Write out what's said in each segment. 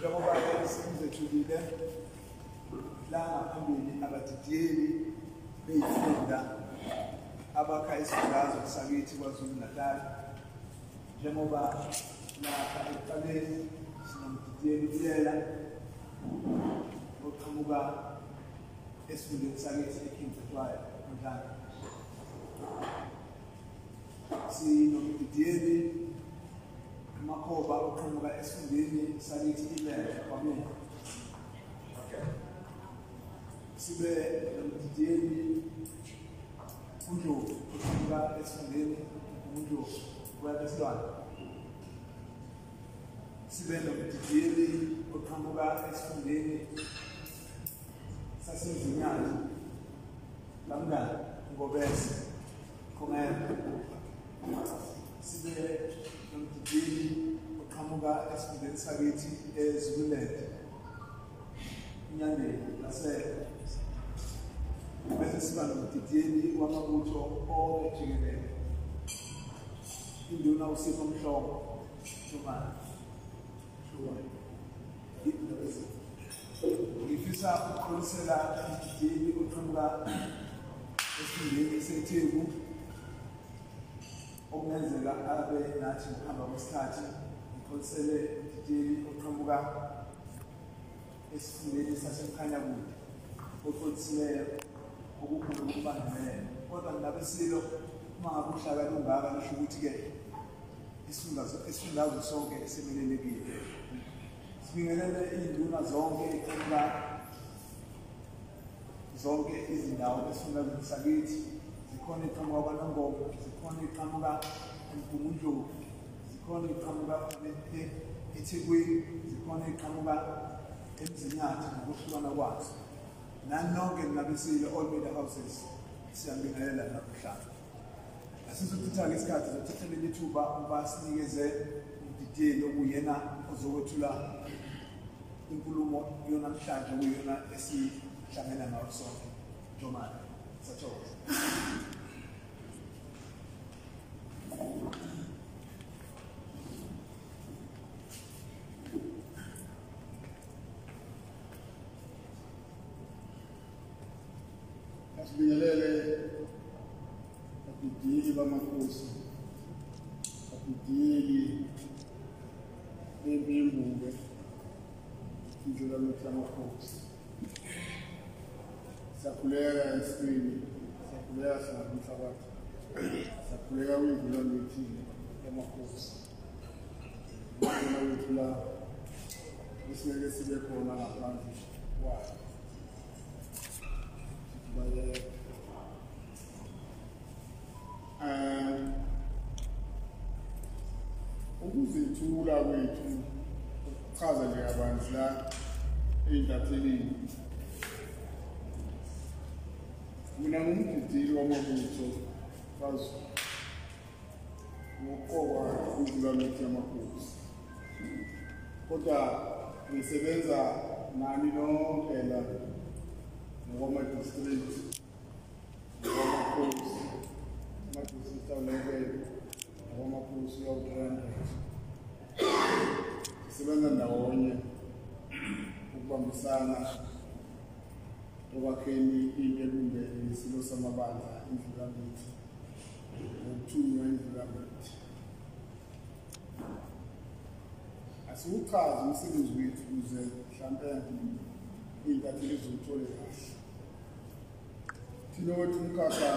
Njengoba sizethulile la ngaphambili abadidiyeli beyifunda abakha isifundazwe sakithi KwaZulu-Natal, njengoba lapha ekuqaleni sinomdidiyeli Biyela oqhamuka esifundeni sakithi eKing Cetshwayo eMdlanga. Sinomdidiyeli Makhoba oqhamuka esifundeni sakithi iLembe kwaMlungu. Sibe nomdidiyeli uNdlovu oqhamuka esifundeni uNdlovu kwaBesilwane. Sibe nomdidiyeli oqhamuka esifundeni saseMzinyathi Lamngane Ngobese Khongela. Sibe nomdidiyeli oqhamuka esifundeni sakithi eZululand Inyandeni lase. Bese siba nomdidiyeli wamabutho onke jikelele, induna uSipho Mhlongo Nxumalo. Ngifisa ukuqolisela umdidiyeli oqhamuka esifundeni seTheku okungenzeka abe nathi ngokuhamba kwesikhathi. Ngiqolisele umdidiyeli oqhamuka esifundeni saseMkhanyakude oqolisileyo okukhulu ukubambelela. Kodwa nabesilo uma ngabe uhlaka lungaka lisho ukuthi-ke isifundazwe sonke esimelelekile. Sibingelele iy'nduna zonke eqhamuka zonke izindawo esifundazweni sakithi. Zikhona ey'qhamuka kwaNongoma, zikhona ey'qhamuka eMgungundlovu, zikhona ey'qhamuka eThekwini, zikhona ey'qhamuka eMzinyathi ngokuhlukana kwazo. Nani nonke nabesilo all media houses siyabingelela nakuhlala. Asizochitha-ke isikhathi, zothatha leli thuba ukuba sinikeze umdidiyeli okuyena ozokwethula inkulumo yonamhlanje okuyiyona esihlangene ngayo sonke. Njomane, sathokoza. Asibingelele abadidiyeli bamakhosi, abadidiyeli bempi yeMbube, indlulamithi yamakhosi. Siyakhuleka esitweni, siyakhuleka hlala umhlabathi, siyakhuleka kwindlulamithi yamakhosi. Khona wethu la esingeke sibe khona ngaphandle kwayo. Ukuzethula kwethu ukuchaza nje kabanzi la ey'ntathelini. Mina ngumdidiyeli wamabutho kaZulu ngokuqokwa indlulamithi yamakhosi, kodwa ngisebenza nani nonke la ngokwama-district, ngokwamakhosi, ama-district awu-11, ngokwamakhosi awu-300. Sisebenza ndawonye ukubambisana ekwakheni into ebumbene nesilo samabandla indlulamithi ngokuthunywa indlulamithi. Asiwuchaze umsebenzi wethu ukuze mhlampe iy'ntatheli ziwuthole kahle. Thina wethu umkhakha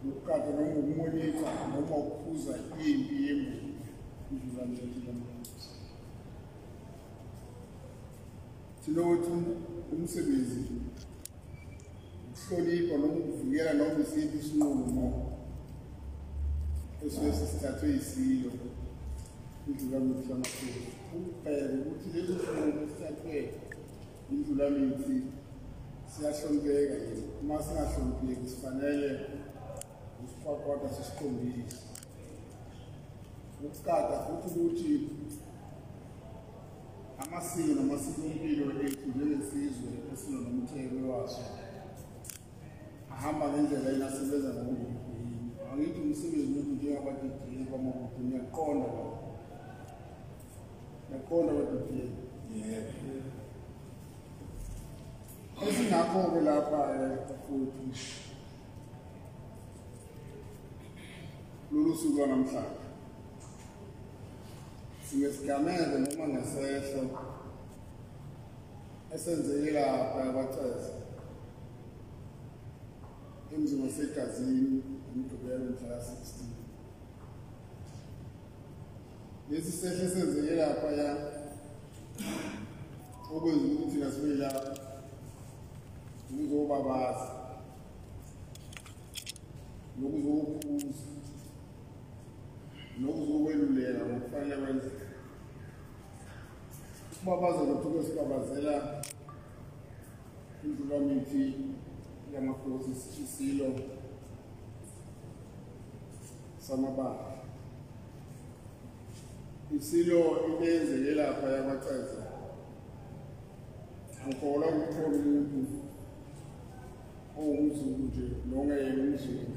ukukata noma ukumonitha noma ukuphuza impi yeMbube indlulamithi yamakhosi. Thina wethu umsebenzi ukuhlonipha noma ukuvikela noma isiphi isinqumo esuke sisithathwe yisilo indlulamithi yamakhosi, ukubheka ukuthi leso sinqumo esithathwe indlulamithi siyahlonipheka yini. Uma singahlonipheki sifanele ukusiqwaqwada sisiqondise. Ukukata futhi ukuthi amasiko namasikompilo ethu njengesizwe esinonomtheko waso ahamba ngendlela enasebenza ngokuyini. Angithi umsebenzi wethu njengabadidiyeli bamabutho niyaqonda lokho. Khona abadidiyeli. Yebo. Esingakho-ke lapha futhi lolu suku lwanamhlanje sinesigameko noma ngesehlo esenzeke lapha kwaCeza emzini waseGazini ngoMgqibelo mhla ka-16. Lesi sehlo esenzeke laphaya okwenza ukuthi thina sibe lapha ukuzobabaza nokuzokhuza nokuzokweluleka ngokufanele kwenzeke. Ukubabaza kwethu sibabazela indlulamithi yamakhosi isilo samabandla. Isilo into eyenzeke lapha yakwaCeza, angikholwa ukuthola umuntu owumZulu nje nongeyena umZulu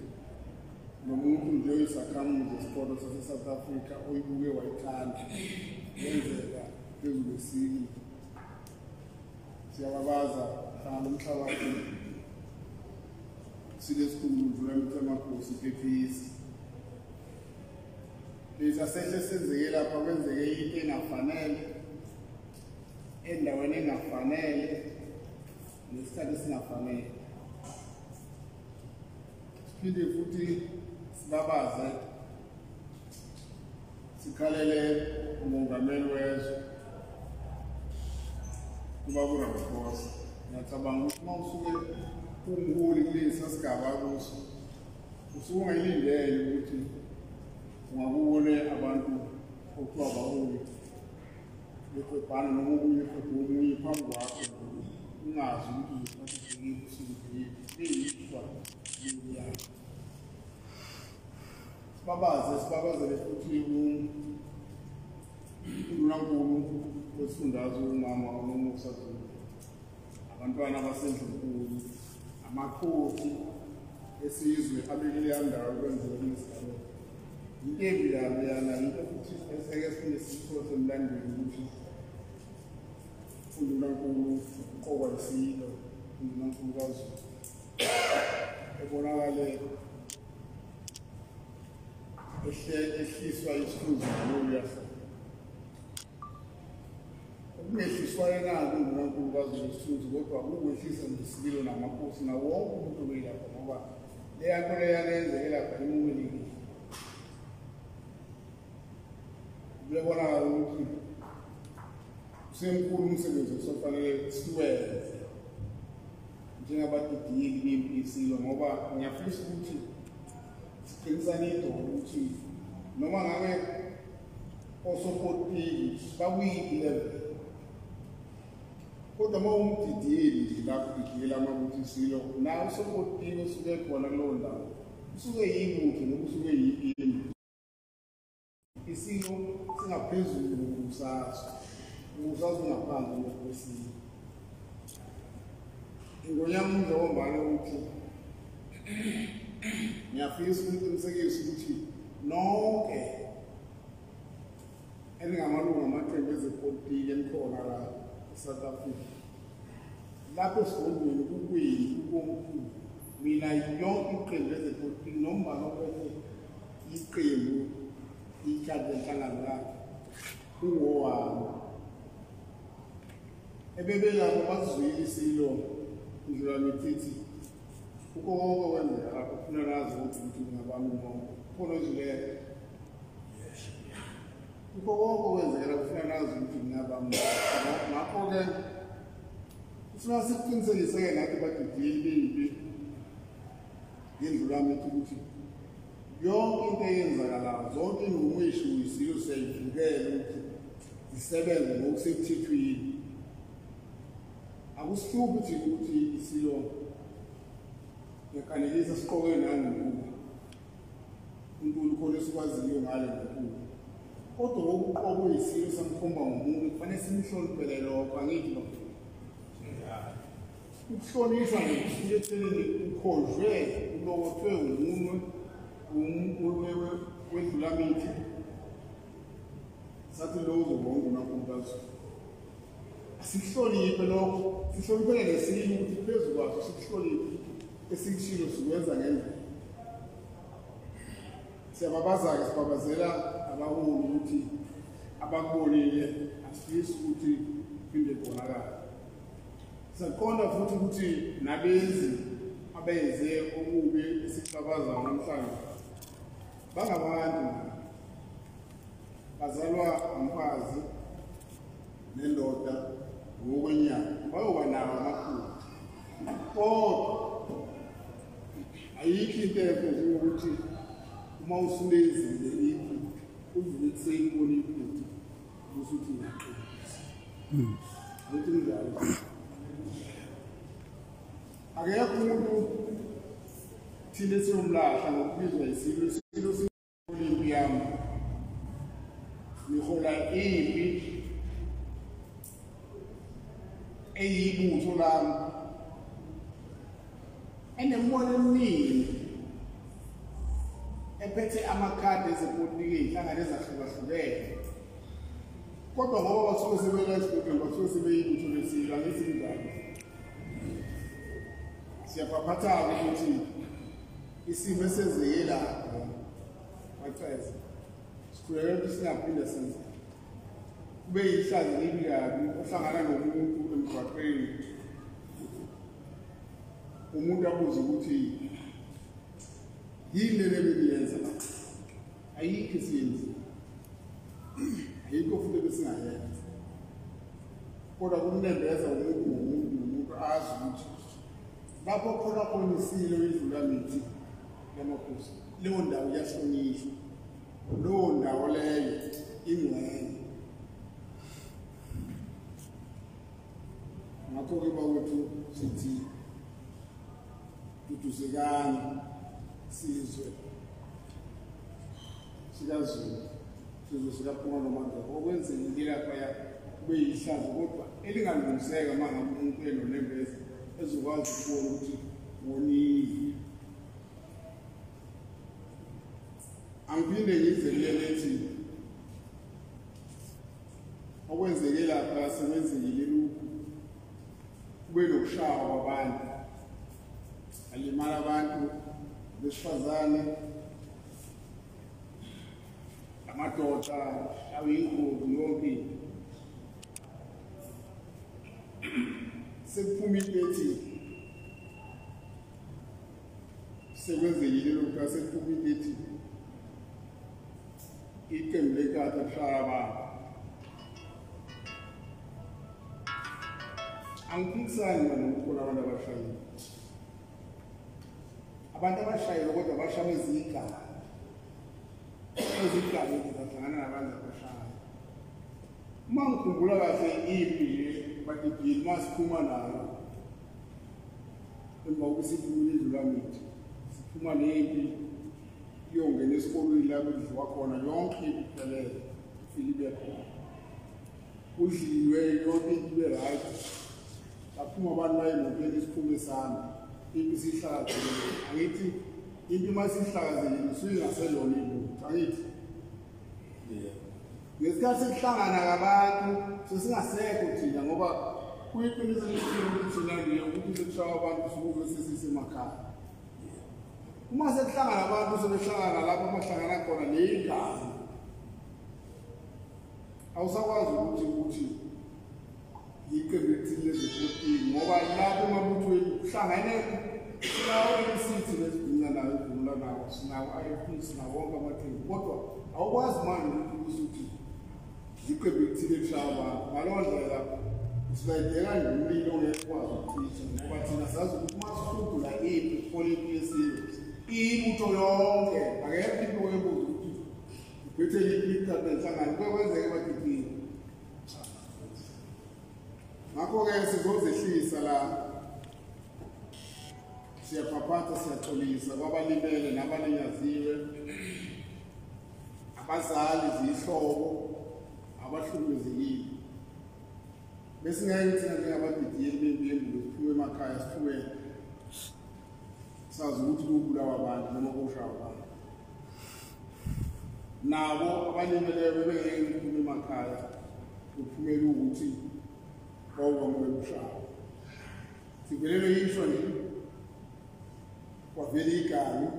nomuntu nje oyisakhamuzi esikolo sase-South Africa oyibuke wayithanda yenzeka phezu kwesilo. Siyababaza hlangana umhlabathi isilo esikhulu Ndlulamithi yamakhosi phephisa. Lesa sehlo esenzeke lapha kwenzeke into engafanele endaweni engafanele nesikhathi esingafanele. Siphinde futhi sibabaze sikhalele umongameli wezwe ubaba uRamaphosa. Ngiyacabanga ukuthi uma usuke ungumholi kulesi sigaba kuso usuke ungayilindele ukuthi ungakubone abantu okuthiwa baholi bekhwebhana noma okunye khwebha omunye phambi kwakho ungazi ukuthi uzophatha ubhekile usuke ubhekile leyishwa. Sibabaze sibabazele futhi undunankulu wesifundazwe umama uNomusa Zulu, abantwana basendlunkulu, amakhosi esizwe abekile ndawo kwenzeka kulesigameko. Into embi kabi leyana, into futhi eseke siphinde siyithole emlandweni ukuthi undunankulu uqokwa isilo, undunankulu kaZulu ebonakale ehliswa isithunzi ngaloluya hlobo. Ukungehliswa yena undunankulu kaZulu isithunzi kodwa ukwehlisa nesilo namakhosi nawo wonke umuntu obelapha ngoba leya nto leyana eyenzeke lapha imukelekile. Kuyabonakala ukuthi usemkhulu umsebenzi okusafanele siwenze njengabadidiyeli bempi yesilo, ngoba ngiyafisa ukuthi siqinisane idolo ukuthi noma ngabe osopolitiki bakuyiphi level, kodwa uma umdidiyeli nje lapho udidiyela amabutho isilo nawe usopolitiki osuke khona kulowo ndawo usuke yibutho noma usuke yimpi. Isilo singaphezulu ngokusazo, ukusazo ungaphansi ngokwesilo. Ingonyama uMdlokombane ukuthi ngiyafisa ukuqinisekisa ukuthi nonke eningamalungu amaqembu ezepolitiki enikhona la eSouth Africa, lapho esigodlweni kukwini kukomkhulu, mina yonke iqembu lezepolitiki noma ophethe iqembu ikhadi lenhlangano yakhe ungowami. Ebebelapho bazizwile isilo Indlulamithi kukho konke okwenzeka lapho kufuna nazi ukuthi ngingabami nonke khona ozileyo. Kukho konke okwenzeka lapho kufuna nazi ukuthi ngingabami nonke. Ngakho-ke kufuna sikuqinisekise-ke nathi badidiyeli bempi ngendlulamithi ukuthi yonke into eyenzakalayo, zonke iy'nqumo ey'shiwo isilo siyayivukela ukuthi zisebenze ngokusemthethweni. Akusihluphi thina ukuthi isilo yakanelisa siqoke nangokuba uNtuli khona esikwaziyo ngale ngokuba, kodwa ngokuqokwe isilo samkhomba ngomuntu kufanele simhloniphele lokho, angithi bafowethu. Ukuhlonishwa nje kusuke ekuthenini ukhonjwe ulokothwe umunwe wedlulamithi, Sathi lo uzoba ungunankulu kaZulu. Asihloniphe lokho, sihloniphele nesilo ukuthi phezu kwaso sikuhloniphe esikushilo sikwenza ngendlela. Siyababaza-ke, sibabazela abaholi ukuthi abakubonile asifisi ukuthi kuphinde kubonakale. Siyaqonda futhi ukuthi nabenzi abenze okubi esikubabazayo namhlanje bangabantu, bazalwa umfazi nendoda ngokwenyama, bayoba nawo amaphutha. Kodwa ayikho into enhle njengokuthi uma usulenzile iphutha uvuke ekuseni ubone iphutha usuthi ngiyaxolisa. Ukuthi kunjalo. Akekho umuntu thina esiyomlahla ngokubizwa isilo, isilo impi yami, ngihola impi eyibutho lami enemimoya eminingi ephethe amakhadi ezepolitiki ey'nhlangano ezahlukahlukene, kodwa ngoba basuke sebela esigodlweni basuke sebeyibutho lesilo. Angithi kunjalo. Siyaphaphatha-ke ukuthi isimo esenzeke lapho kwaceza, sikhulekela ukuthi singaphinde senzeke. Kube yihlazo elibi kabi ohlangana nomuntu emgwaqeni, umuntu abuze ukuthi yini le beniyenza la? Ayikho esiyenzile, ayikho futhi ebesingayenza, kodwa kumnembeza umuntu ngomuntu nomuntu azi ukuthi lapho khona khona isilo indlulamithi yamakhosi, leyo ndawo iyahlonishwa, leyo ndawo leyo ingcwele. Ngakho-ke bakwethu sithi duduzekani sizwe sikaZulu, sizwe sikaPhunga noMangcobo. Okwenzekile laphaya kube yihlazo kodwa elingalungiseka uma ngabe umuntu enonembeza ezokwazi ukubona ukuthi wonile. Angiphinde ngize kulele ethi okwenzeke lapha sekwenzekile lokhu, kube nokushawa kwabantu, alimala abantu besifazane, amadoda, awuyingozi yonke into. Sekuphuma into ethi sekwenzekile lokhu, sekuphuma into ethi iqembu lenkatha kushaya abantu. Angiphikisani mina nokukhona abantu abashayile, abantu abashayile kodwa bashawe izigaba, izigaba zahlangana nabantu abashaya. Uma ngikhumbula kahle impi nje badidile uma siphuma nayo emva kokuthi siphumile indlulamithi, siphuma nempi iyongena esikolweni lapho kudliwa khona yonke impi iphelele, ifike ibe khona kudliwe yonke into ibe right. Baphuma abantu baye emotweni isiphume sami, impi sihlakazekile. Angithi impi uma sihlakazekile isuke ingaselona ibutho, angithi ngesikhathi sekuhlangana kabantu sesingasekho thina, ngoba kuyiqiniso elikhulu ukuthi thina nje ukuthi sekushaya abantu sikuve sesisemakhaya. Uma sekuhlangana abantu sebehlangana lapho abahlangana khona neyigazi, awusakwazi ukuthi iqembu elithile lezepolitiki, ngoba lapho emabuthweni kuhlangene sinawo i-ANC lesibhinca nayo ivumela nawo, sinawo i-IFP, sinawo wonke amaqembu, kodwa awukwazi manje ukuthi ukuthi iqembu elithile kushaya abantu. Ngaleyo ndlela silayideka nje umlilo ongeke ukwazi ukucisha, ngoba thina sazi ukuthi uma sihudula impi kuhola impi yesilo, ibutho yonke akekho into oyebuza ukuthi uphethe liphi iqembu lenhlangano, kuke kwenzeke badidile. Ngakho-ke sizozehlisa la, siyaphaphatha, siyaxolisa kwabalimele nabalinyaziwe, abazali zihlobo abahlukumezekile. Besingeke thina njengabadidiyeli bempi yembulo siphume emakhaya siphume sazi ukuthi kubulawa abantu noma kushawa abantu. Nabo abalimeleyo bebengeke ngiphume emakhaya kuphumela ukuthi bawubamukela umshado. Sivelelwe yishwa nje kwavela igama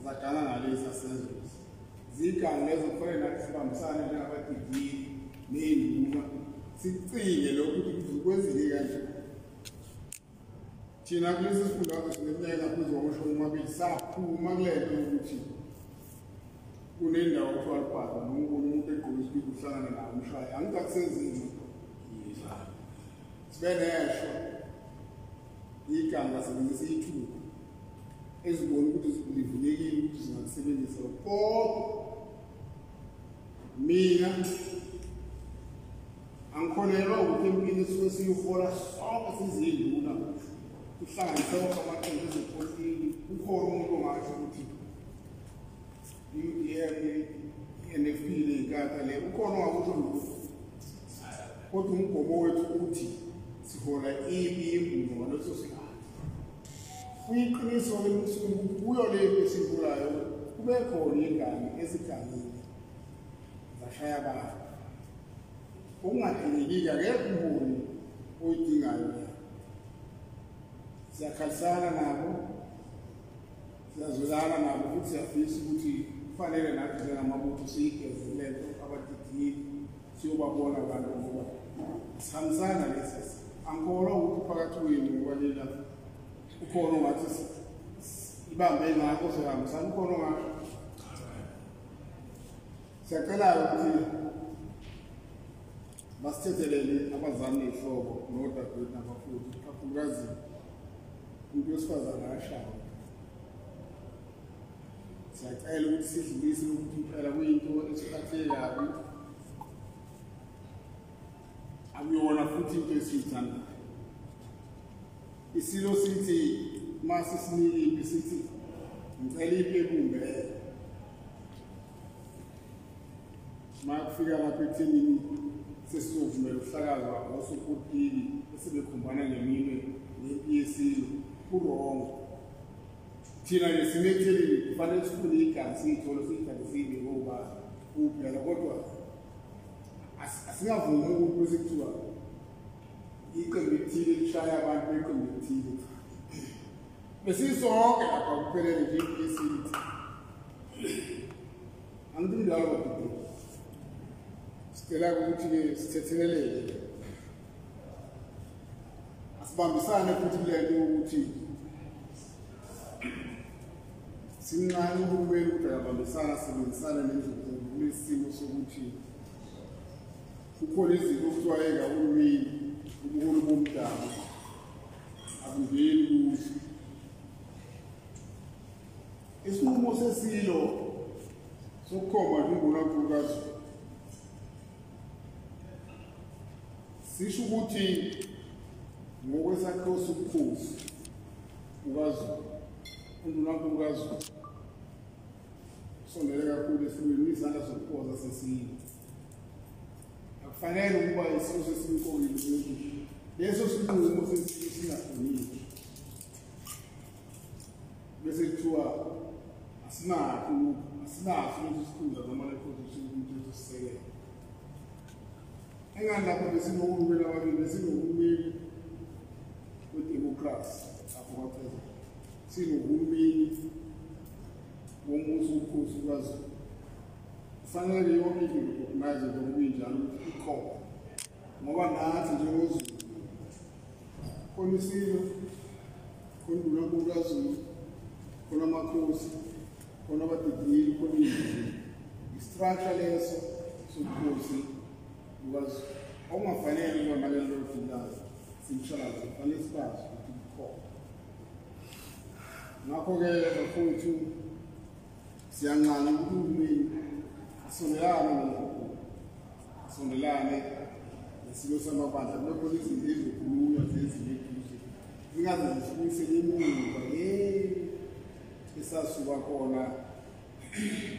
zagana ngalesi senzo. Ziganga lezo kufanele nathi sibambisane njengabadidiyeli ney'nduna sicinge lokhu ukuthi kwenzeke kanjani. Thina kulesi sifundazwe sineminyaka engaphezu kwama-20 saphuma kule nto ukuthi kunendawo okuthiwa libhaza noma ubona umuntu egqoke isibili uhlangane naye umshaye. Angithi akusenzini sibe neshwa iganga sebenzisa ithuba ezibona ukuthi livulekile ukuthi zingakusebenzisa. Kodwa mina angikholelwa ukuthi empini esuke siyihola sonke sizinduna kuhlanganise wonke amaqembu ezepolitiki kukhona umuntu ongasho ukuthi i-UDM i-NFP le inkatha le ukhona ongakusho lokhu. Kodwa umgomo wethu uthi sihola impi yembumba ngaleso sikhathi. Kuyiqiniso ukuthi kuyo le mpi esiyiholayo kube khona ingane ezigangile zashaya abantu. Okungadingekile akekho umholi oyidingayo. Siyakhalisana nabo, siyazwelana nabo futhi siyafisa ukuthi kufanele nathi njengamabutho siyigeze le nto abadidiyeli siyobabona abantu ngoba sihambisana lesi. Angikholwa ukuthi phakathi kwenu ngoba nina ukhona ongathi ibambe ngakho sihambisana, ukhona ongasho. Siyacela ukuthi basithethelele abazali ney'hlobo nodadewethu nabafowethu, kakhulukazi umuntu wesifazane akashawa. Siyacela ukuthi sidlulise ukuthi impela kuyinto esiphathe kabi, akuyona futhi into esiyithandayo. Isilo sithi uma sisinika impi sithi ngicela impi ebumbene. Uma kufika lapho ekuthenini sesizovumela ukuhlakazwa osopolitiki esebekhombana ngeminwe nempi yesilo, kurongo. Thina nje sime ekuthenini kufanele sifune igazi siyithole siyithande siyibeke obala kuphela, kodwa asingavumi ukuthi bese kuthiwa iqembu elithile lishaya abantu beqembu elithile. Besisonke lapha kuphelele nje impi yesilo. Angithi njalo badidiyeli. Sicela ukuthi-ke sithetheleleke, asibambisane futhi kule nto yokuthi sincane uhulumeni ukuthi akabambisane asebenzisane nendlunkulu kulesi simo sokuthi kukhona izinto okuthiwa ekahulumeni ubuholi bomdabu akungeni kuzo. Isinqumo sesilo sokukhomba nje undunankulu kaZulu sisho ukuthi ngokwesakhiwo sobukhosi bukaZulu, undunankulu kaZulu usondele kakhulu esilweni izandla zokuphosa sesilo. Akufanele ukuba isilo sesimqokile umuntu leso sinqumo sesilo singahloniphi bese kuthiwa asinakho lokhu, asinaso leso sikhundla noma le position kumthethosisekelo. Engani lapho besinohulumeni ababili, besinohulumeni wedemokhrasi lapho kwaphela, sinohulumeni wombuso wobukhosi bukaZulu. Kufanele yonke into i-recognize njengoba injalo ukuthi ikhona, ngoba nathi njengoZulu khona isilo, khona undunankulu kaZulu, khona amakhosi, khona abadidiyeli, khona iy'nduna. I-structure leso sobukhosi bukaZulu okungafanele ukuba nalelo lodingazi simshalaze, kufanele sibazi ukuthi kukhona. Ngakho-ke bafowethu siyancane ukuthi uhulumeni asondelane nendlunkulu, asondelane nesilo samabandla, kube khona izinto ezizokhulunywa zenziwe eduze, zingaze zisibuyisele emuva esasuka khona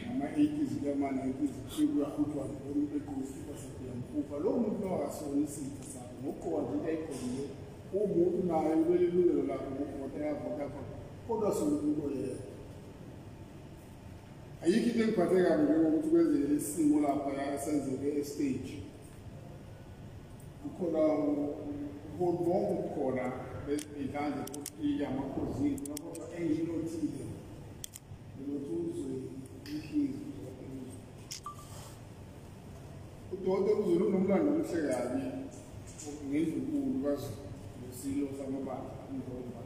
ngama-80s kuyama-90s kuyahutshwa umuntu egqoke isikipa sakhe uyamkhupha. Lowo muntu lowo akasona isitha sakhe ngokugqoka nje into ayigqokile, umuntu naye ulwela ilungelo lakhe ngokuvota eyavota khona, kodwa sona umuntu oyedwa. Ayikho into engiphathe kabi njengokuthi kwenzeke isimo lapha esenzeke estage. Kukhona ubuholi bonke obukhona bezidlange zepolitiki, amakhosi, kodwa engiyinothile ngilothi uzwe inhliziyo. Udokotela uZulu unomlando omuhle kabi ngendlunkulu kaZulu nesilo samabandla uNdlomba.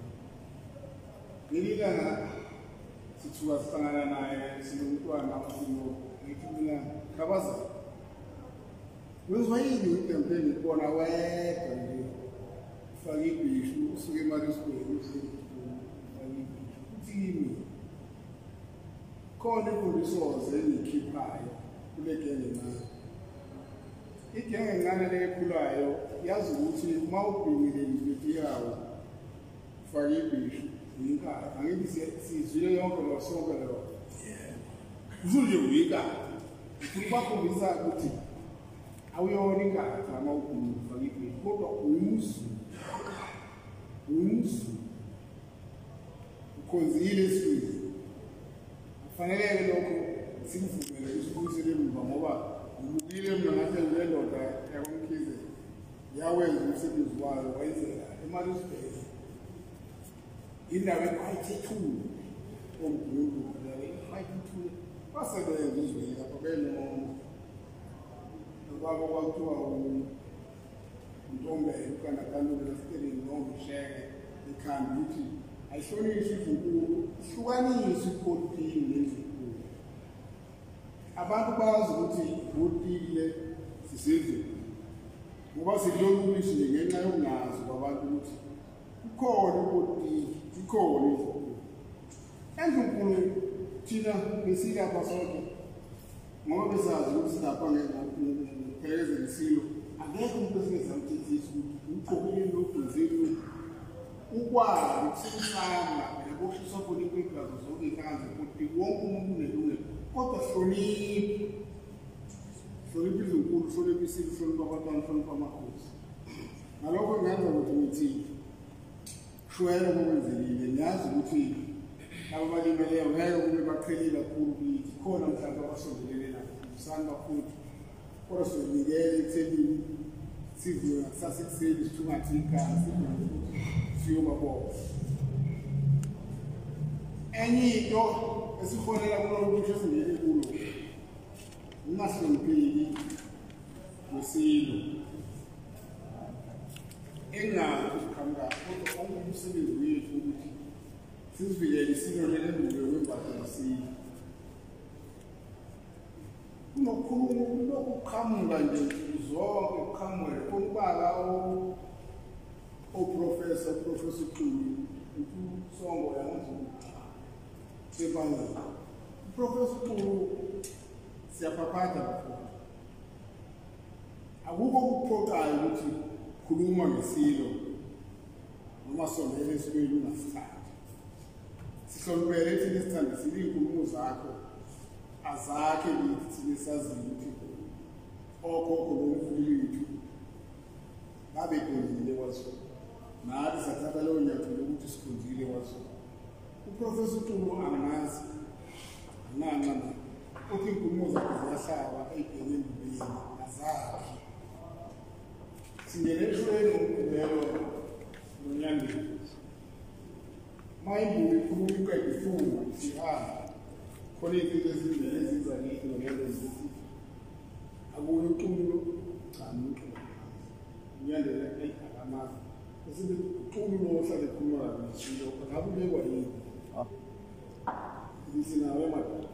Ngelinye ilanga sithuka sihlangana naye sinomntwana uSimo, ngithi mina Khabazela, wezwa yini idempe ngikubona wedwa nje ufake ibhishu usuke eMaritzburg uze ufake ibhishu, uthi kimi khona imfundisoze engiyikhiphayo kule genge encane. Igenge encane le ekhulayo yazi ukuthi uma ubhimile nje yawo ufake ibhishu uyinkatha. Angithi sizwile yonke lo sonke lo. Yebo. Nje uyinkatha. Ufuna ukubakhombisa ukuthi awuyona inkatha uma ubhimile ufake ibhishu, kodwa umZulu. UmZulu. Ukhonzile esizweni. Kufanele lokho sikuvumele usibuyisele emuva ngoba ngibukile mina ngathi le ndoda yakwaMkhize yawenza umsebenzi wayo wayenzela eMaritzburg. Indawo equite ethule omdundu indawo equite ethule basebenza uzweni lapha beno kwabo kwakuthiwa uNtombela uKanakanobe laseteleni nongisheke ekhanda ukuthi ayihlonishwe indlunkulu, ihlukaniswe ipolitiki nendlunkulu. Abantu bazi ukuthi ipolitiki le sisizwe ngoba sikulolu lizwe nje ngenxa yokungazi kwabantu ukuthi kukhona ipolitiki, ikhona indlunkulu. Endlunkulu thina besilapha sonke ngoba besazi ukuthi silapha ngokuphelezela isilo, akekho umuntu esingezamthethisa ukuthi ugqokile nogqozile ukwazi ukusemsama yaboshiswa khona igazi zonke iy'nhlanga zepolitiki, wonke umuntu unelungelo, kodwa hlonipha, hlonipha izinkulu, hlonipha isilo, hlonipha abantwana, hlonipha amakhosi. Ngalokho ngenza ukuthi ngithi shwele okwenzekile, ngiyazi ukuthi laba abalimeleyo ngeke kube baqhelile kakhulu kithi, khona mhlawumbe abasondelene nabo, usani bafuthu, kodwa siyonikela ekuthenini sivuke ngakusasa ekuseni sithungathe igazi siyobabona. Enye into esiholela kulolu kusho esingene kulo ungahlonipheki kwesilo engazi ukuqhamuka, kodwa ongumsebenzi wethu ukuthi sizivikele isilo lengubo yokwembatha isilo. Kunokukhuluma kulokhu kuqhamuka nje zonke kuqhamuke khona ubala oprofessor uProfessor Xulu uSongo yangaZulu sebangela. UProfessor Xulu siyaphaphatha bafowethu. Akukho okuphoqayo ukuthi khuluma ngesilo noma sondele esilweni ungasithandi. Sihlonipele thina isithandi sile iy'nkulumo zakho azakhe kithi thina esaziyo ukuthi okhokho nomkhulu bethu babekhonzile kwaZulu. Nathi sathatha leyo nyathelo lokuthi sikhonzile kwaZulu. UProfessor Xulu angazi ananxa naye uthi iy'nkulumo zakhe ziyahlaba ey'bheke endubeni azakhe. Singene eshweni ngoMgqibelo noNyandeni. Uma imbuku ikhuluma iqeda ifunga sihamba khona izinto ezimbili eziza kithi noNyandeni zithi akuye uXulu, cha uXulu uNyandeni eyi akamazi. Bese uXulu lo ohlale ekhuluma kabi ngesilo ngabe ubekwa yini? Ngithi nawe madoda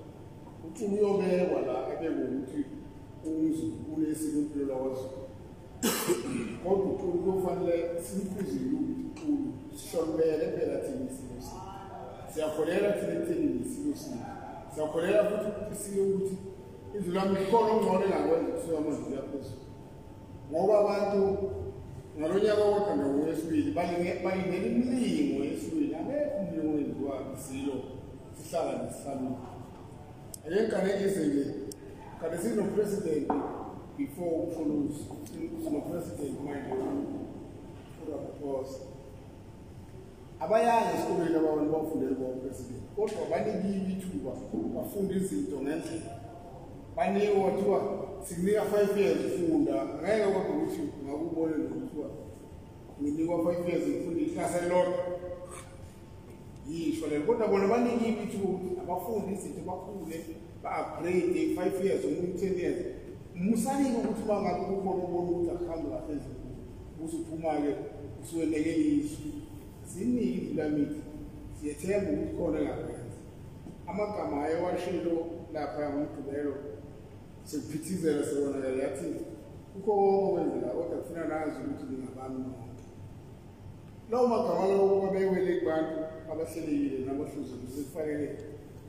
uXulu uyobekwa la ebekwe ukuthi umZulu unesiko impilo lakwaZulu. Kodwa uXulu kuyofanele simkhuzile ukuthi uXulu sihlonipele phela thina isilo sethu. Siyakholelwa thina ekutheni isilo sethu. Siyakholelwa futhi ukuthi isilo ukuthi izwi lami likhona okungcono engakwenza kusuka manje kuya phezulu. Ngoba abantu ngalo nyaka owodwa ngowesibili balingela imilingo yesibili, akekho umlingo owenziwa isilo sihlala nesihlalweni. Ake ngikanekise nje, kade sino-president before uMsholozi, sino-president manje uRamaphosa. Abayanga esikolweni abantu bafundele bo-president, kodwa banikiwe ithuba bafunda izinto ngendlela. Banikwe kwathiwa sikunika 5 years ufunda, ngeke kodwa ukuthi ungakubone nokuthiwa nginikwa 5 years ngifunda iklasi elilodwa. Yisho lelo, kodwa bona banikiwe ithuba ukuthi abafunde izinto bakhule, ba-upgrade 5 years umuntu 10 years. Musanike ukuthi uma ngabe kukhona ubona ukuthi akuhambi kahle ezintweni, usuphuma-ke usuweneke izwi. Ziningi indlulamithi, siyethemba ukuthi khona engakwenza. Amagama ayewashilo lapha ngoMgqibelo sekuphithizela sibonakala yathi kukho konke okwenzeka kodwa kufuna nazi ukuthi ningabami nonke. Lawo magama lawo babewele kubantu abahlelekile nabahluzile, sekufanele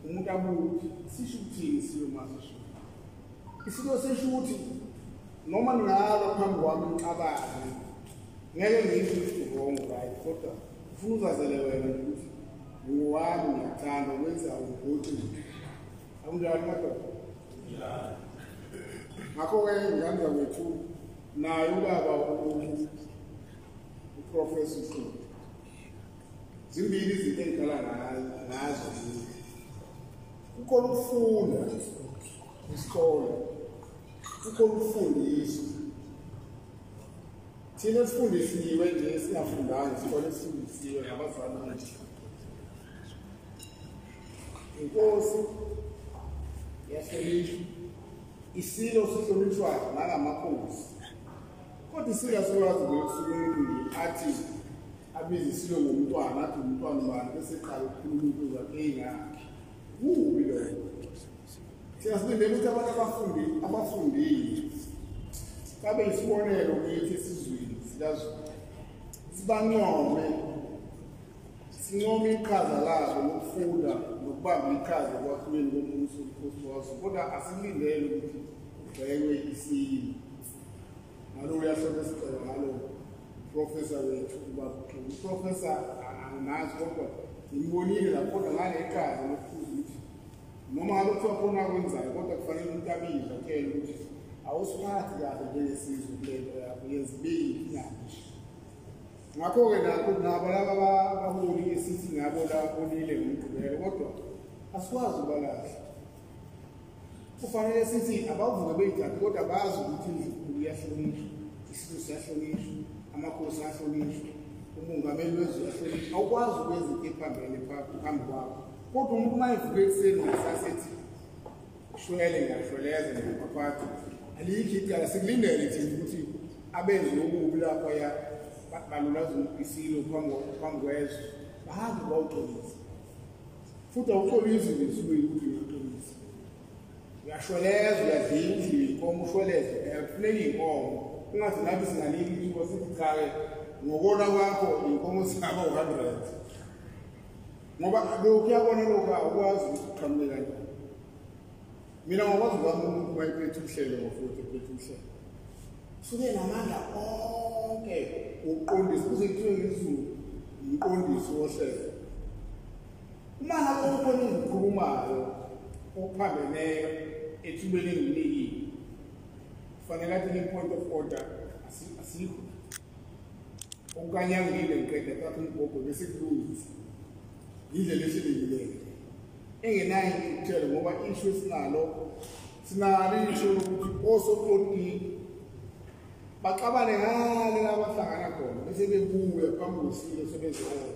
umuntu abuke ukuthi sisho ukuthini isilo masisho. Isilo sisho ukuthi noma ningalwa phambi kwami nixabane, ngeke ngisho ukuthi wrong right, kodwa ufuna uzazele wena ukuthi ngowami ngiyakuthanda ukwenza ubhuti. Akunjalo madoda? Ngakho-ke ngane zakwethu naye ubaba uProfessor Xulu, zimbili izinto engikhala ngazo. Kukhona ukufunda isikole, kukhona ukufundiswa. Thina esifundisiwe nje singafundanga isikole, esifundisiwe ngabazali bethu. Inkosi iyahlonishwa, isilo sihlonishwa nangamakhosi. Kodwa isilo asikwazi ukusuka umuntu nje athi abize isilo ngomntwana, athi umntwana ubani, bese eqala ukukhuluma into zakhe ey'ngakhi. Kubi lokho. Thina silindele ukuthi abantu abafundile babe yisibonelo kithi esizweni sikaZulu, sibancome, sincome iqhaza labo lokufunda nokubamba iqhaza ekwakhiweni kombuso wobukhosi bakwaZulu, kodwa asikulindele ukuthi kugxekwe isilo. Ngalo uyahlonipha isicelo ngalo professor wethu ubaba uXulu. Uprofessor angimazi kodwa ngimbonile lapho, kodwa ngale iqhaza lokuphuza ukuthi noma ngabe kuthiwa khona akwenzayo, kodwa kufanele umuntu abizwe atshele ukuthi awusiphathi kahle njengesizwe kule nto yakho, yenza ibe ingangisho. Ngakho-ke nakho nabo laba abaholi esithi ngabo labolile ngoMgqibelo, kodwa asikwazi ukubalahla. Kufanele sithi abavuke beyithathe, kodwa bazi ukuthi indlunkulu iyahlonishwa, isizwe siyahlonishwa, amakhosi ayahlonishwa, umongameli wezwe uyahlonishwa. Awukwazi ukwenza into ephambene phambi kwakho. Kodwa umuntu uma evuke ekuseni ngasasa ethi shwele ngiyashweleza ngiyaphaphapha, alikho icala. Sikulindele thina ukuthi abenze okubi laphaya balulaza isilo phambi kwezwe, bahambe bawuxolise. Futhi awuxolisi nje esilweni ukuthi uyaxolisa, uyashweleza, uyadliwa udliwe inkomo, ushweleze, kufuneka iy'nkomo. Ungathi nathi singanika ithuba sithi cha-ke ngokona kwakho iy'nkomo zingaba u-100, ngoba lokhu uyabona lokhu awukwazi ukuthi uqhamuke kanjani. Mina ngokwazi kwami umuntu uma ephethe uhlelo ngo-40 ephethe uhlelo usuke namandla onke ukuqondisa, kuze kuthiwe ngesiZulu umqondisi wohlelo. Uma ngabe kukhona engikukhulumayo okuphambeneyo ethubeni engilinikile, kufanele athi i-point of order asikho. Okukanyangile ngiqeda thatha umbhobho bese kulungisa indlela ehlelekileyo engenayo intukuthelo, ngoba isho esinalo sinalo isho lokuthi osopolitiki baxabane ngale la bahlangana khona bese bebuya phambi kwesilo sebezona.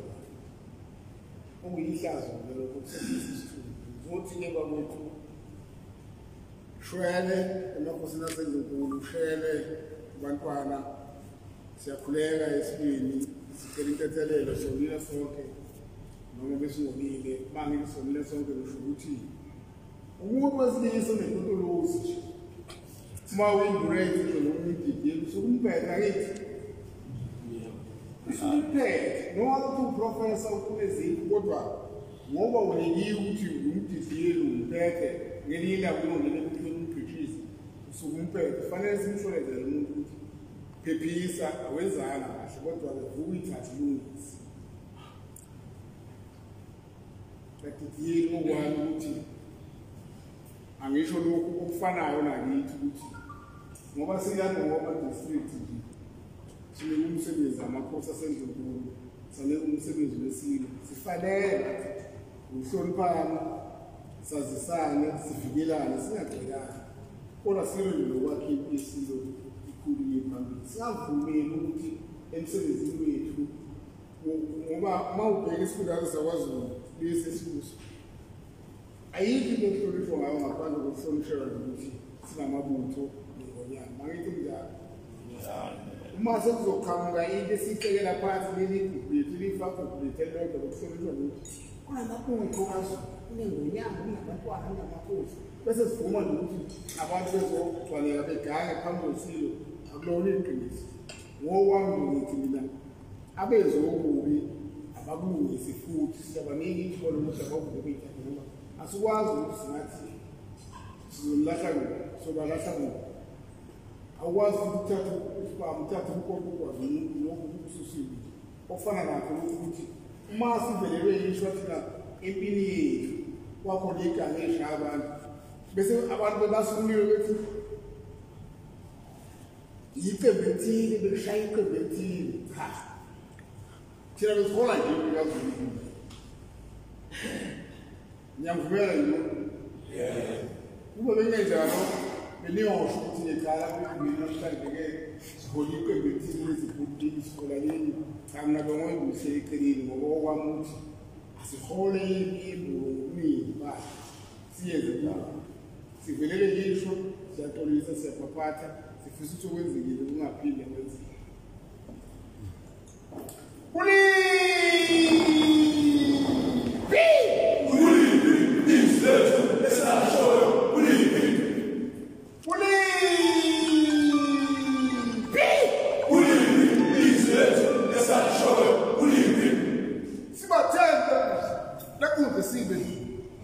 Okuyihlazo-ke lokho kusebenzisa isithunzi. Ngizothi-ke bakwethu shwele emakhosini asendlunkulu, shwele abantwana, siyakhuleka esibini, sicela intethelelo, sonile sonke noma besingonile. Uma sonile sonke ngisho ukuthi umuntu wesilisa onetotolozi nje uma uyingurate nje noma uyididiyeli usuke umphethe, angithi usuke umphethe noma ukuthi uprofesa ukhulezile, kodwa ngoba unikiwe ukuthi umdidiyeli umphethe ngelinye ilanga uyongena ebuthweni umgqitshise, usuke umphethe. Kufanele simsholezele umuntu ukuthi phephisa, awenzanga kahle, kodwa-ke vuka uyithathe ilungise. Badidiyeli ngokwami ukuthi angisho lokhu okufanayo nakithi ukuthi ngoba silapho ngoba district nje sinika umsebenzi amakhosi asendlunkulu Sanika umsebenzi wesilo. Sifanele ukuhloniphana, sazisane, sivikelane, singagxekani. Kodwa silwe nokwakha isilo ikhulu phambili. Singavumeli ukuthi emsebenzini wethu, ngoba uma ubheka isifundazwe sakwaZulu lesi esikuso, ayikho into ekuhlonishwa ngayo ngaphandle kokuhlonishwa ukuthi sinamabutho nengonyama. Angithi kunjalo? Uma sekuzoqhamuka into esiyicekela phansi leli gugu lethu, lifa gugu lethu elilodwa lokuhlonishwa ukuthi kunamabutho kaZulu, kunengonyama, kunabantwana, kunamakhosi, bese sivuma nje ukuthi abantu bezogcwaleka begange phambi kwesilo. Akulona iqiniso. Ngokwami ngithi mina abezobubi abakulungisi futhi siyabanika ithuba lokuthi abavuke beyithathe, ngoba asikwazi ukuthi singathi sizolahla kuphi, sobalahla kuphi. Awukwazi ukuthi uthathe isibhamu, uthathe umkhonto ukwazi umuntu lokhu kususiwe. Okufana nakho lokhu ukuthi uma sivelelwe yishwa thina empini yethu kwakhona iganga elishaya abantu, bese abantu bebasukuliwe bethi iqembu elithile belishaya iqembu elithile. Cha, thina besihola nje kaZulu. Ngiyamvumela yini? Kube bengenjalo beniyosho ukuthi necala mina namhlanje-ke sihola iqembu elithile lezepolitiki, sihola leli. Cha, mina bengoyibuyisela eceleni, ngoba okwami ukuthi asihole impi ngobuningi bayo, siyenze njalo. Sivelele yisho, siyaxolisa, siyaphaphapha, sifisa ukuthi okwenzekile kungaphinde kwenzeke. Kuliphi? Kuliphi izwi lethu esalishoyo? Kuliphi? Kuliphi? Kuliphi izwi lethu esalishoyo? Kuliphi? Sibathembe lenkunzi sibe.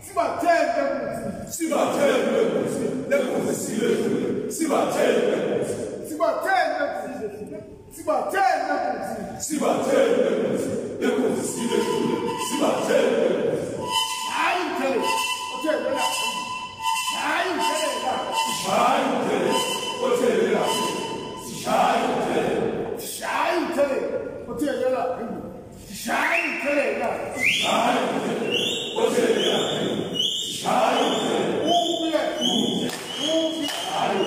Sibathembe lenkunzi. Sibathembe lenkunzi. Lenkunzi sibe. Sibathembe lenkunzi. Sibathembe lenkunzi. Sibathembe lenkunzi. Sibathembe lenkunzi. Lenkunzi sibe. Sibathembe lenkunzi. Hayi mthele. Othelela. Hayi mthelela. Hayi mthele. Othelela. Hayi mthele. Hayi mthele. Othelela. Hayi mthelela. Hayi mthele. Othelela. Hayi mthele. Uphi? Uphi? Hayi.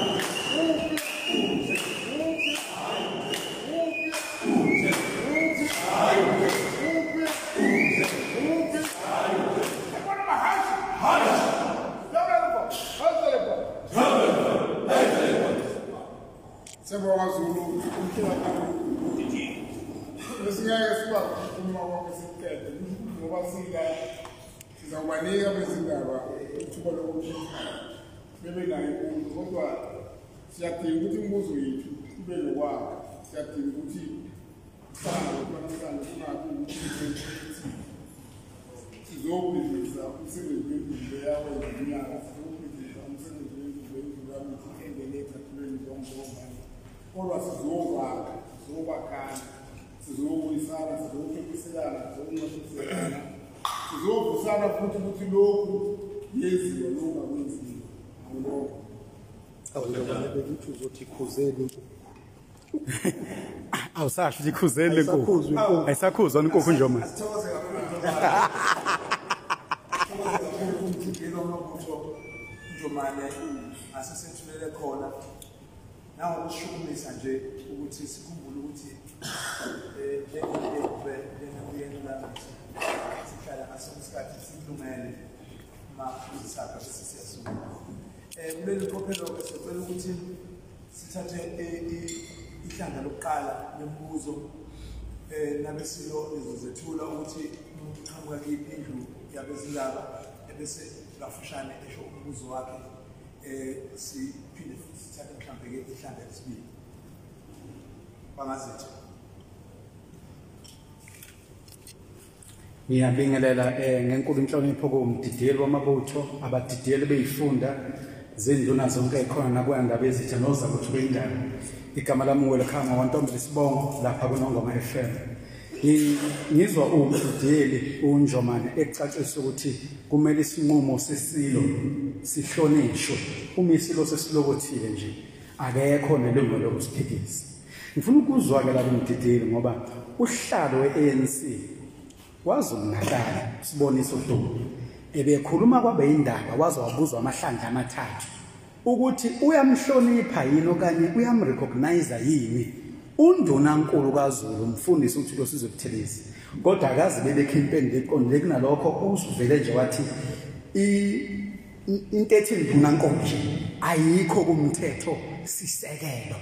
Uphi? Uphi. Uphi? Hayi. Uphi? Uphi. Uphi? Hayi. Uphi? Uphi. Uphi? Hayi. Yabona mahashi. Hayi. Siyabonga Zulu, besingeke sikwazi ukukhuluma konke sikuqede, ngoba sila sizawubanika bezindaba ithuba lokuthi bebe nayo imbuzo, kodwa siyadinga ukuthi imibuzo yethu ibe nokwakha. Siyadinga ukuthi kuhlangane namhlanje, kungabi ukuthi sizobhidliza umsebenzi wendlu yawenza iminyaka, sizobhidliza umsebenzi wendlu yendlulamithi engene ecathulweni zonke, kodwa sizokwakha, sizobakhana, sizobuyisana, sizophephiselana, sizonciphiselana, sizovusana futhi ukuthi lokhu yenziwa, lokhu akwenziwa. Angibonga. Awungibona bengithi uzothi khuzeni inkukhu. Awusasho ukuthi khuzeni le nkukhu. Ayisakhuzwa inkukhu nje manje. Asithokoze kakhulu. Sithokoze kakhulu umdidiyeli wamabutho Njomane asesethulele khona. Nangokushukumisa nje ukuthi sikhumbule ukuthi njengengulamithi sihlala ngaso isikhathi sikulungele uma isakha bese siyasuka. Kuleli qophelo-ke sicela ukuthi sithathe ihlandla lokuqala lemibuzo, nabesilo nizozethula ukuthi umuntu uqhamuka kuyiphi indlu yabezindaba, ebese kafushane esho umbuzo wakhe, siphinde futhi sithathe mhlambe-ke ihlandla lesibili. Bangazethu. Ngiyabingelela ngenkulu inhlonipho kumdidiyeli wamabutho, abadidiyeli beyifunda zinduna zonke ekhona nakwandaba ezitha nozakwethu bendaba. Igama lami uWelcome waNtombi Sibongo lapha kuNongoma FM. Ngizwa umdidiyeli uNjomane ecacisa ukuthi kumele isinqumo sesilo sihlonishwe. Uma isilo sesilokothile nje akekho nelungelo lokusiphikisa. Ngifuna ukuzwa-ke la kumdideli ngoba uhlalo we-ANC KwaZulu-Natal Siboniso Duma ebekhuluma kwabe indaba waze wabuzwa amahlandla amathathu ukuthi uyamhlonipha yini okanye uyamrecognize yini undunankulu kaZulu umfundisi uThulasizwe Buthelezi, kodwa akaze bebekho impendulo eqondile. Kunalokho usuvele nje wathi into ethi ndunankulu nje ayikho kumthetho sisekelo.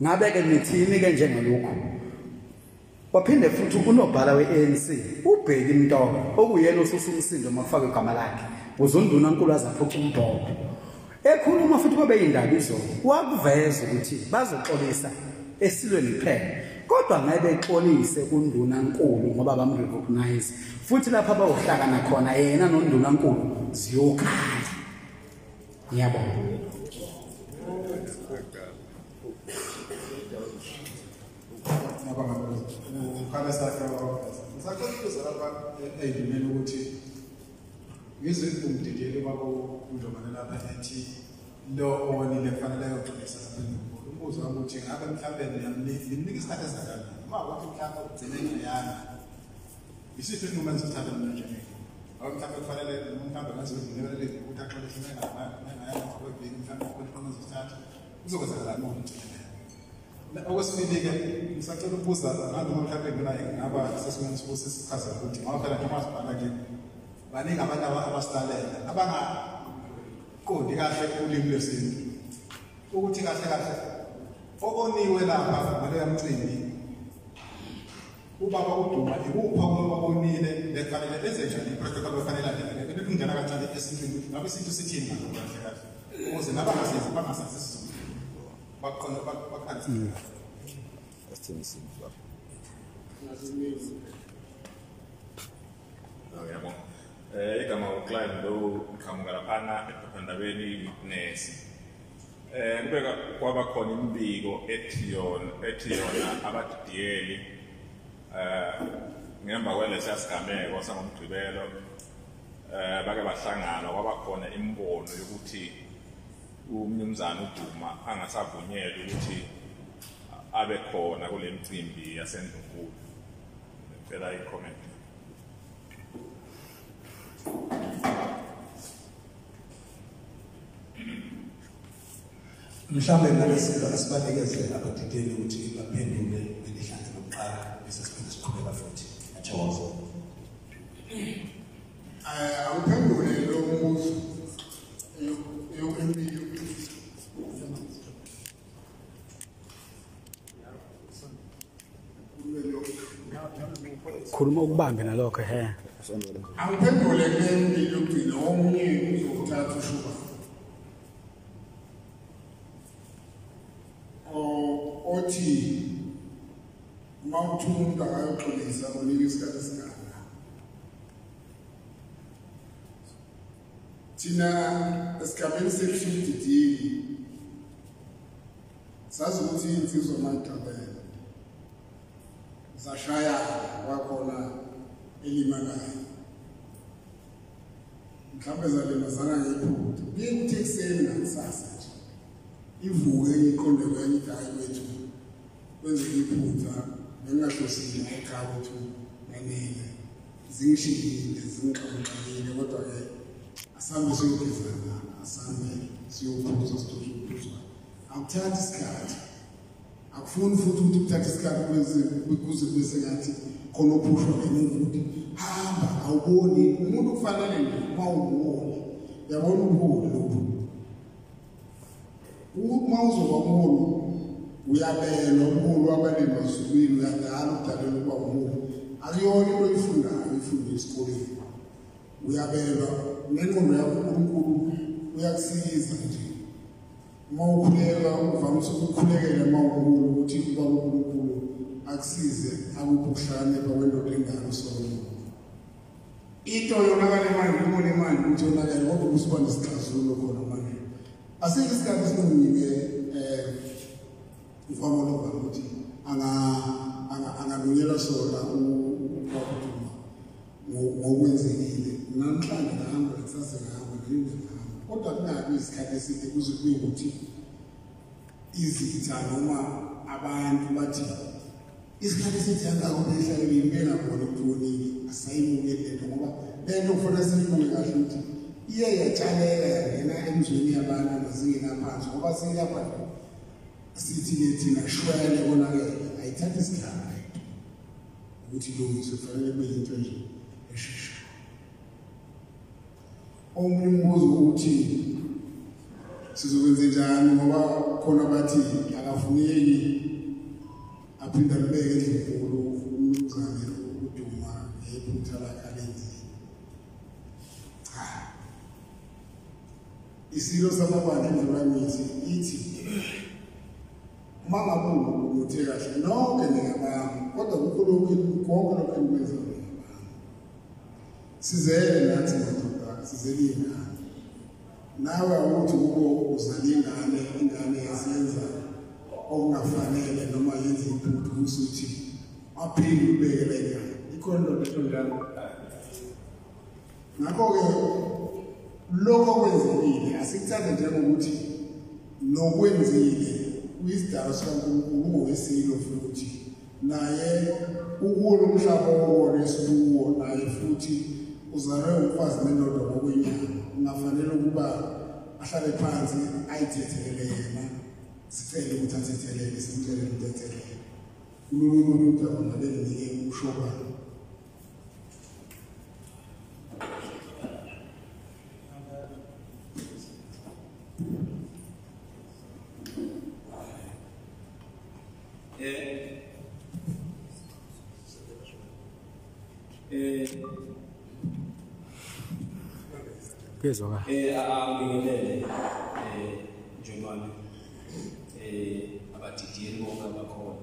Ngabe-ke nithini-ke njengalokhu? Waphinde futhi unobhala we-ANC uBheki Mtolo okuyena osusa umsindo makufakwe igama lakhe ukuze undunankulu azaphuca umbhobho. Ekhuluma futhi kwabe indaba izolo wakuveza ukuthi bazoxolisa esilweni kuphela, kodwa ngeke bexolise kundunankulu ngoba bamrecognize, futhi lapha bayohlakana khona yena nondunankulu ziyokhala. Ngiyabonga. Ngisacela ukubuza lapha ey'ndimeni ukuthi ngizwe umdidiyeli wakho uNjomane lapha ethi lo owonile kufanele ayoxolisa lapha eNdlunkulu. Umbuzo wami uthi ngabe mhlawumbe nimnika isikhathi esingakanani? Uma ukuthi mhlawumbe ugcine engayanga, isiphi isinqumo enisithatha mina njengendlu? Ngoba mhlawumbe kufanele mhlawumbe ngaze ngilekelele ukuthi axolise mengayanga emva kweviki, mhlawumbe kukhona inqumo enizosithatha, kuzokwenzakalani uma ugcine engayanga? Okwesibili-ke ngisacela ukubuza nganoma mhlawumbe mina ngingaba sesimeni sokuthi sichazele ukuthi ngoba phela njengoba sibhala nje baningi abantu abasilalela abangaqondi kahle ulimi lwesintu ukuthi kahle kahle okoniwe lapha ngaleya mcimbi ubaba uDuma ikuphi okwabonile bekufanele enze njani i-protocol befanele alandele bekungena kancane esintwini ukuthi ngabe isintu sithini ngalokho kahle kahle ukuze nabangasenzi bangasazi isiZulu baqonde bakhanise. Asithini isintu baba? Ngiyabonga. Igama uClive lo ngiqhamuka laphana ephephandabeni iWitness. Kube kwaba khona imibiko ethi yona abadidiyeli ngemva kwalesiya sigameko sangoMgqibelo bake bahlangana, kwaba khona imibono yokuthi umnumzana uDuma angasavunyelwa ukuthi abe khona kule mcimbi yaseNdlunkulu. Ngicela i-comment. Mhlawumbe nalesilo asibanikeze abadideli ukuthi baphendule lelihlandla lokuqala bese siphinde siqhubeka futhi. Ngiyathokoza. Awuphendule lo mbuzo emibili. Khuluma ukubambe nalokho he. Awuphendule kule mibili yokugcina, omunye uzowuthatha ushuba. Othi uma uthi umuntu akayoxolisa unika isikhathi esingaka. Thina esigabeni sethu somdidiyeli sazi ukuthi insizwa mayixabene zashayana kwakhona elimalayo, mhlawumbe zalimazana ngephutha, kuye kuthi ekuseni nakusasa nje ivuke iqonde kwenye ithi hayi wethu kwenzeka iphutha bengingahlosile ekhaya kwethu nganele zingishiyile zingixaxile, kodwa-ke asambe siyogezana, asambe siyophuza sithoze ukuphuzwa. Akuthathi isikhathi, akufuni futhi ukuthi kuthathe isikhathi kuze kube sengathi khona ophushwa ngemuva ukuthi hamba awuboni umuntu. Kufanele nje uma uwuholi, uyabona ubuholi lobu, uma uzoba umholi uyabelwa umholi wabelelwa ezulwini, uyadala udalelwa ukuba umholi, akuyona into oyifundayo uyifunde esikoleni, uyabelwa nengqondo yakho, uNkulunkulu uyakusiza nje. Uma ukhuleka uvamise ukukhulekela uma umholi ukuthi ubaba uNkulunkulu akusize akuphe ukuhlakanipha kwendoda engaka uSolomon. Into yonakale manje ubone manje ukuthi yonakale kodwa kusuba nesixazululo khona manje. Asikho isikhathi esiningi-ke mfama ukuthi angalunyelwa sona ubaba uDuma ngokwenzekile namhlanje ngahamba, kusasa ngahamba, ngilinda ngahamba, kodwa kungabi isikhathi eside kuze kube ukuthi Izitha noma abantu bathi isikhathi esithi kangaka ubehlale bengaboni ukuthi wonile, asayimukeli lento ngoba lento kufanele siyibuke kahle ukuthi iye yatshaleka yangena emzweni yabantu amazingeni aphansi, ngoba silapha sithi-ke thina shwele konakele, ayithathi isikhathi ukuthi ilungiswe, kufanele kube yinto nje esheshayo. Omunye umbuzo uthi sizokwenze njani ngoba khona bathi akafuneki aphinde alibeke endlunkulu umnumzane uDuma ngephutha lakhe alenzile. Cha, isilo samabandla indlulamithi ithi uma ngabe unothe kahle nonke ningabami, kodwa kukho lokhu konke lokhu enikwenza ningabami. Sizele nathi madoda, sizele ingane. Nawe awuthi kubo uzala ingane, ingane yasenza okungafanele noma yenze iphutha usuthi aphinde ubeke le ngane. Ikhona indoda esho njalo. Ngakho-ke lokho okwenzekile asikuthathe njengokuthi nokwenzile uyisidalo sikaNkulunkulu, ungowesilo futhi naye ukulo umhlaba owona esikuwo, naye futhi uzalwe umfazi nendoda ngokwenyama, ungafanele ukuba ahlale phansi ayithethelele yena, sicele ukuthi athethelele, simcelele ukuthi athethelele. Kulolu udaba ngabe nginike ushobana. Kuyezwakala. Angibingelele Njomane, abadidiyeli bonke abakhona,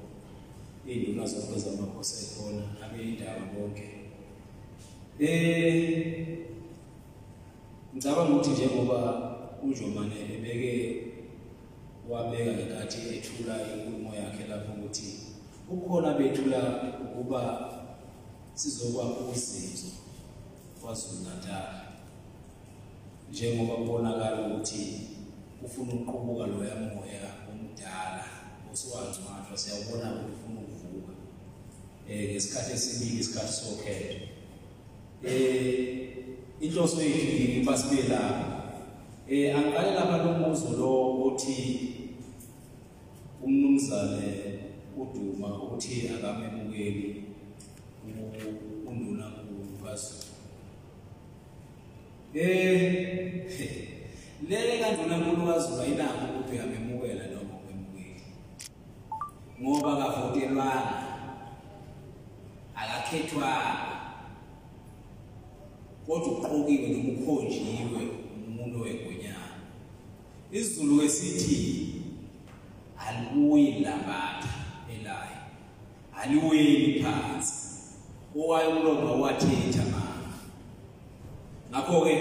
iy'nduna zonke zamakhosi ayikhona, abeyindaba bonke. Ngicabanga ukuthi njengoba uNjomane ebeke wabeka ngenkathi ethula inkulumo yakhe lapho ukuthi ukhona bethula ukuba sizokwakha uzinzo KwaZulu Natal, njengoba kubonakala ukuthi ufuna ukuqubuka loya moya omdala osuwangcwatshwa, siyawubona ukuthi ufuna ukuvuka ngesikhathi esibili, isikhathi sokhetho. Inhloso yethu yini ukuba sibe lapha? Angiqale lapha lo mbuzo lo othi umnumzane uDuma uthi akamemukeli undunankulu kaZulu. Le kandunankulu kaZulu ayinakho ukuthi uyamemukela noma umemukeli, ngoba akavotelwanga, akakhethwanga, kodwa uqokiwe noma ukhonjiwe umuntu wegonyana. IsiZulu esithi alibuyi lambatha elayo, aliweli phansi, owayo umlomo wathetha mama. Ngakho-ke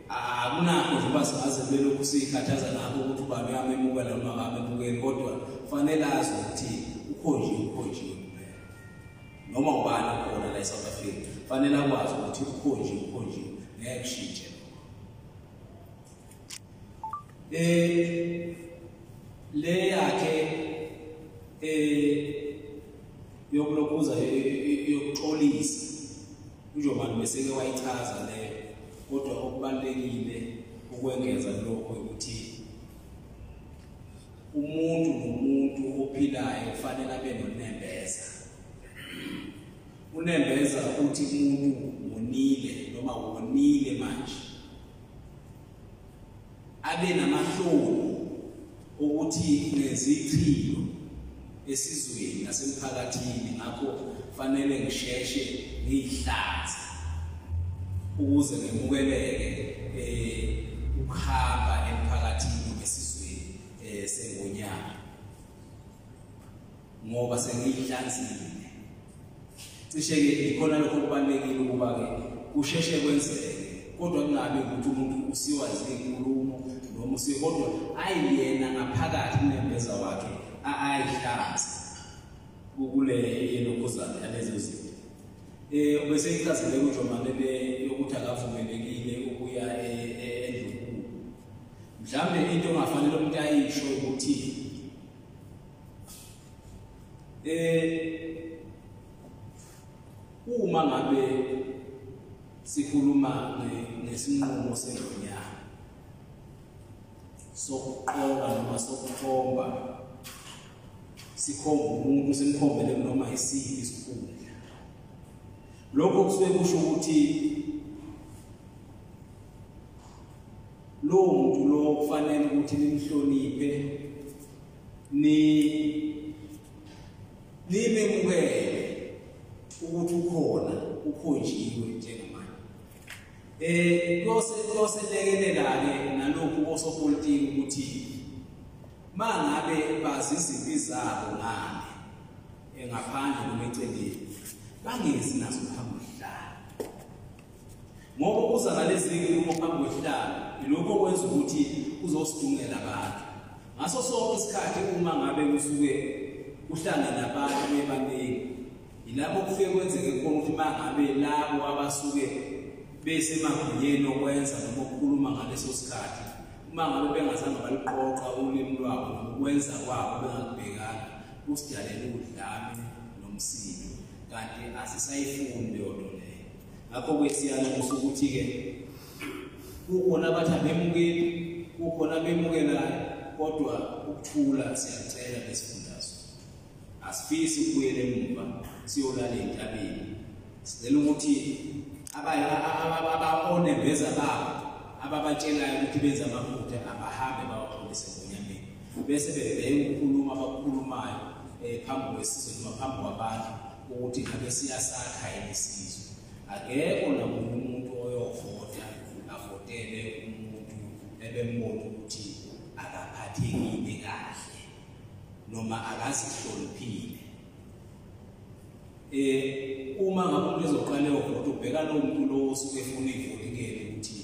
akunakho nje uba singaze belokhu siyikhathaza ngakho ukuthi ubani uyamemukela noma akamemukeli, kodwa kufanele azi ukuthi ukhonjiwe, ukhonjiwe kuphela. Noma ubani okhona la e-South Africa kufanele akwazi ukuthi ukhonjiwe, ukhonjiwe, ngeke kushintshe lokho. Le yakhe yokulokhuza yokuxolisa uNjomane beseke wayichaza leyo, kodwa okubalulekile ukwengeza lokho ukuthi umuntu nomuntu ophilayo kufanele abe nonembeza. Unembeza uthi umuntu wonile noma wonile manje, abe namahloni ukuthi ngezichilo esizweni nasemphakathini, ngakho fanele ngisheshe ngiyihlanze ukuze ngemukeleke ukuhamba emphakathini esizweni sengonyama, ngoba sengiyihlanzile. Cishe-ke ikhona lokho kubalulekile ukuba-ke kusheshe kwenzeke, kodwa kungabi ukuthi umuntu usiwa zinkulumo noma usiwe, kodwa ayiyena ngaphakathi unembeza wakhe ayihlanze kule yelokhuzana yalezo zinto. Ubese ichazile kuJomane le yokuthi akavumelekile ukuya endlunkulu. Mhlambe into ongafanele umuntu ayisho ukuthi Uma ngabe sikhuluma ngesinqumo sengonyama sokuqoka noma sokukhomba, sikhomba umuntu simkhombele noma isiphi isikhundla, lokho kusuke kusho ukuthi lowo muntu lo kufanele ukuthi nimhloniphe, nimemukele ukuthi ukhona, ukhonjiwe njengamanje. Kuyoselekelela-ke nalokhu osopolitiki ukuthi mangabe bazi izimpi zabo ngale ngaphandle noma eceleni, bangezi nazo phambi kwesihlalo, ngoba kuza nalezi nkulumo phambi kwesihlalo ilokho okwenza ukuthi kuzosidungela abantu. Ngaso sonke isikhathi uma ngabe kusuke kuhlangene abantu bebaningi, yilapho kufike kwenzeke khona ukuthi mangabe labo abasuke besemagunyeni okwenza noma ukukhuluma ngaleso sikhathi, uma ngabe bengazange baliqoqa ulimi lwabo nokwenza kwabo bengakubhekanga, kusidalela udlame nomsindo, kanti asisayifuni leyo nto leyo. Ngakho-ke siyanxusa ukuthi-ke kukhona abathi abemukeli, kukhona abemukelayo, kodwa ukuthula siyacela lesifundazwe. Asifisi ukubuyela emuva siyolala entabeni. Sicela ukuthi abaonembeza babo ababatshelayo ukuthi benze amaphutha abahambe bawaxolise ngonyameni, bese bebheka ukukhuluma abakukhulumayo phambi kwesizwe noma phambi kwabantu ukuthi ngabe siyasakha yini isizwe. Akekho namunye umuntu oyovota avotele umuntu ebembona ukuthi akaphathekile kahle noma akazihloniphile. Uma ngabe umuntu ezoqala eyovota ubheka lowo muntu lowo osuke efuna ivoti kuyena ukuthi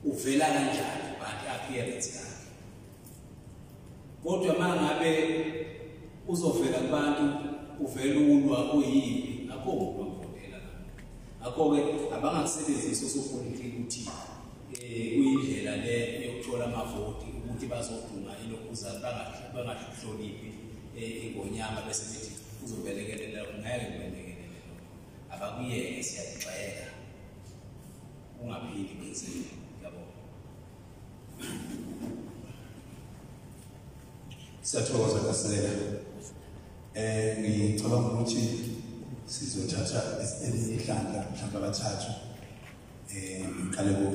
uvela kanjani but appearance yakhe. Kodwa uma ngabe uzovela kubantu uvela ulwa uyimpi, akho muntu amvotela lapho. Ngakho-ke abangakusebenzisi osopolitiki ukuthi kuyindlela le yokuthola amavoti ukuthi bazodunga ilokhuza bangahloniphi ingonyama bese bethi uzobelekelela, ngeke kubelekelele lokho. Abakuyeke, siyakugxeka, ungaphindi kwenzeke. Ngiyabonga. Siyathokoza Kasela. Ngicabanga ukuthi sizothatha elinye ihlandla mhlawumbe abathathu. Ngiqale ku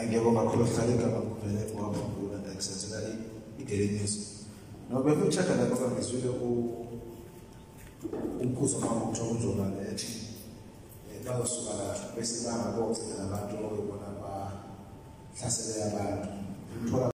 Ngiyabonga kakhulu sihlale igama kuvele waphungula ekusenzela i-Daily News. No before check la ngoba ngizwile umkhuzo wamabutho uNjomane ethi bazosuka la bese bangabogcina nabantu okuyibona bahlasele abantu.